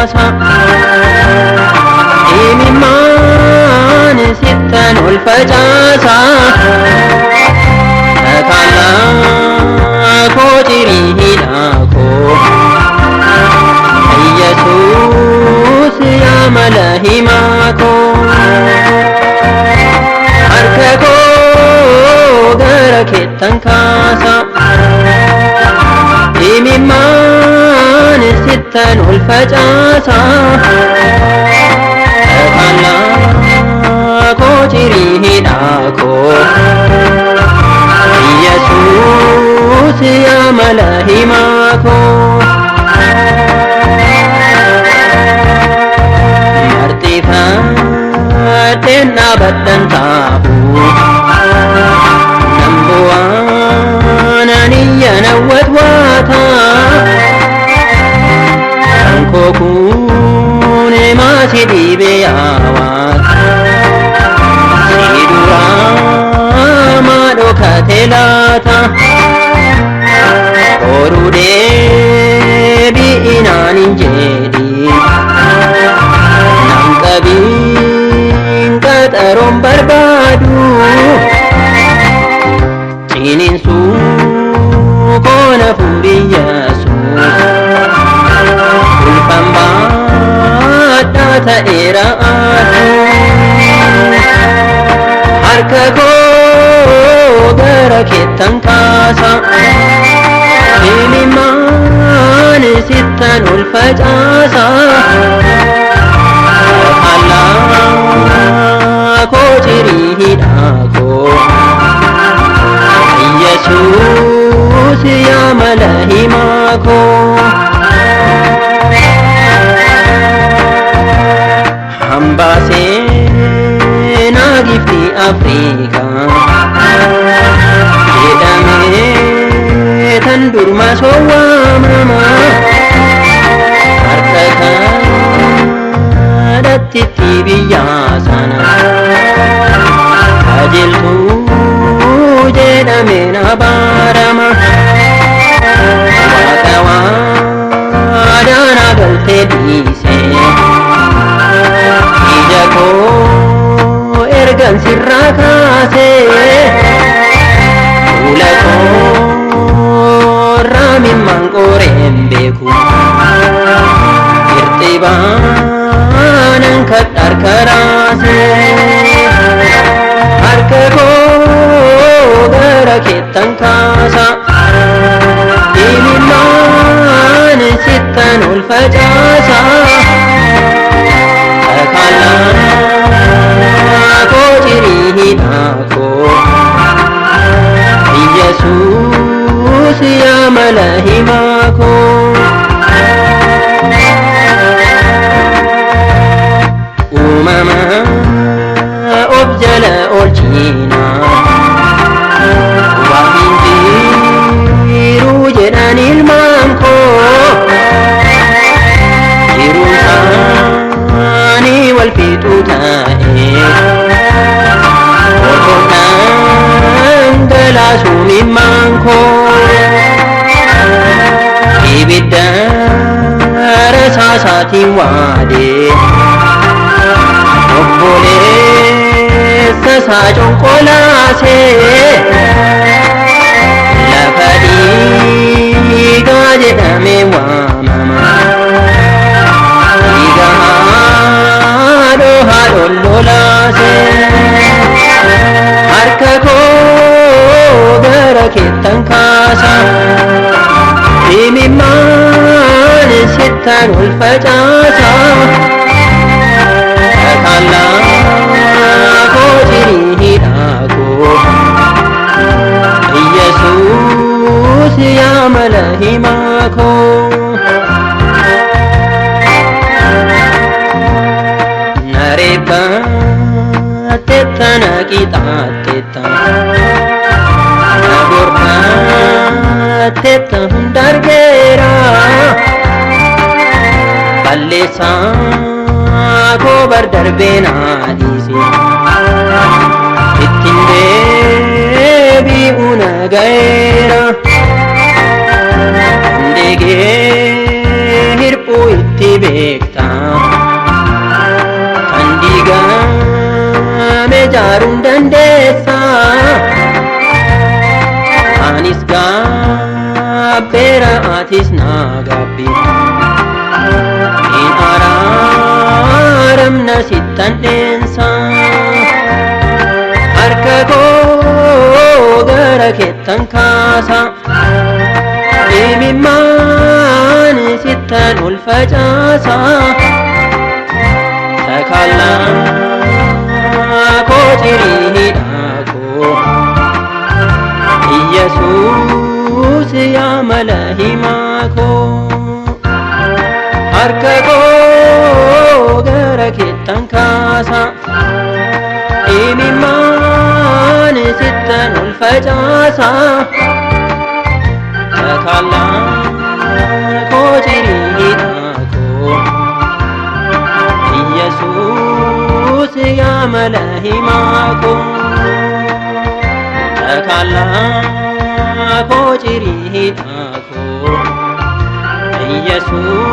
kaasa. Imimmaan sittan ol facaasa. Takallaa koo cirii hidhaa koo. Yesuus yaa mala himaa koo. Harka koo gara keettan kaasa. Imimmaan sittan ol facaasa. Takallaa koo cirii hidhaa koo. Yesuus yaa mala himaa koo. Marxifadheen dhaabadhan taa'u. Nan bu'aa nan iyya nan watwaata. Kan koo kun maasii dhiibee yaawaa. Si duraa maa dhokate laata? Horuu deebi'inaan hin jedhin. Nan qabiin qaxaroon barbaadu. Ciniinsuu koona fuuriyyasuus. Ulfan baadhaa ta'eera aaduu. Harka koo gara keettan kaasa. Imimmaan sittan ol facaasa. Takallaa koo cirii hidhaa koo. Yesuus yaa mala himaa koo. Hambaa seenaa giftii Afrikaa jedhamee tan durma soowwamama. Harka kadhatti biyyaa sana qajeeltuu jedhameen abaarama. Waaqa waadaan galtee dhiisee ija koo ergan sirraa kaasee fuula koorraa mimmaan qoreen beeku. Irxibaanan kadhar karaasee harka koo gara keettan kaasa. Imimmaan sittan ol facaasa. Takallaa koo cirii hidhaa koo. Yesuus yaa mala himaa koo. Uumama of jala oolchina. Waaqni jiruu jedhan ilmaan koo. Jiruun isaanii wal fixuu ta'e. Otoo dhangalaasuu mimmaan koo. Ibidda rasaasaatiin waadee. Obboleessa isaa conqolaasee. Lafa dhiigaa jedhamee waamama. Dhiiga haadhoo haadhoon lolaasee. Harka koo gara keettan kaasa. Imimmaan sittan ol facaasa. Takallaa koo cirii hidhaa koo. Yesuus yaa mala himaa koo. Nareebbaatteetta na qixaatteetta. Na gorfaatteetta hunda argeera. Balleessaa koo bar darbee naa dhiise. Ittiin deebi'u na ga'eera. Deegee hirphuu itti beekta. Kan diigame ijaaruun dandeessa. Anis gaabbeera, atis naa gaabbi. Hin araaramna sittan dheensa. Harka koo gara keettan kaasa. Imimmaan sittan ol facaasa. Sakaalaa koo ciriidhaa koo. Iyyasuus yaa mala himaa koo. Harka koo gara keettan kaasa. Imimmaan sittan ol facaasa. Sakaalaa koo ciriidhaa koo. Iyyasuus yaa mala himaa koo. Sakaalaa koo ciriidhaa koo. Iyyasuus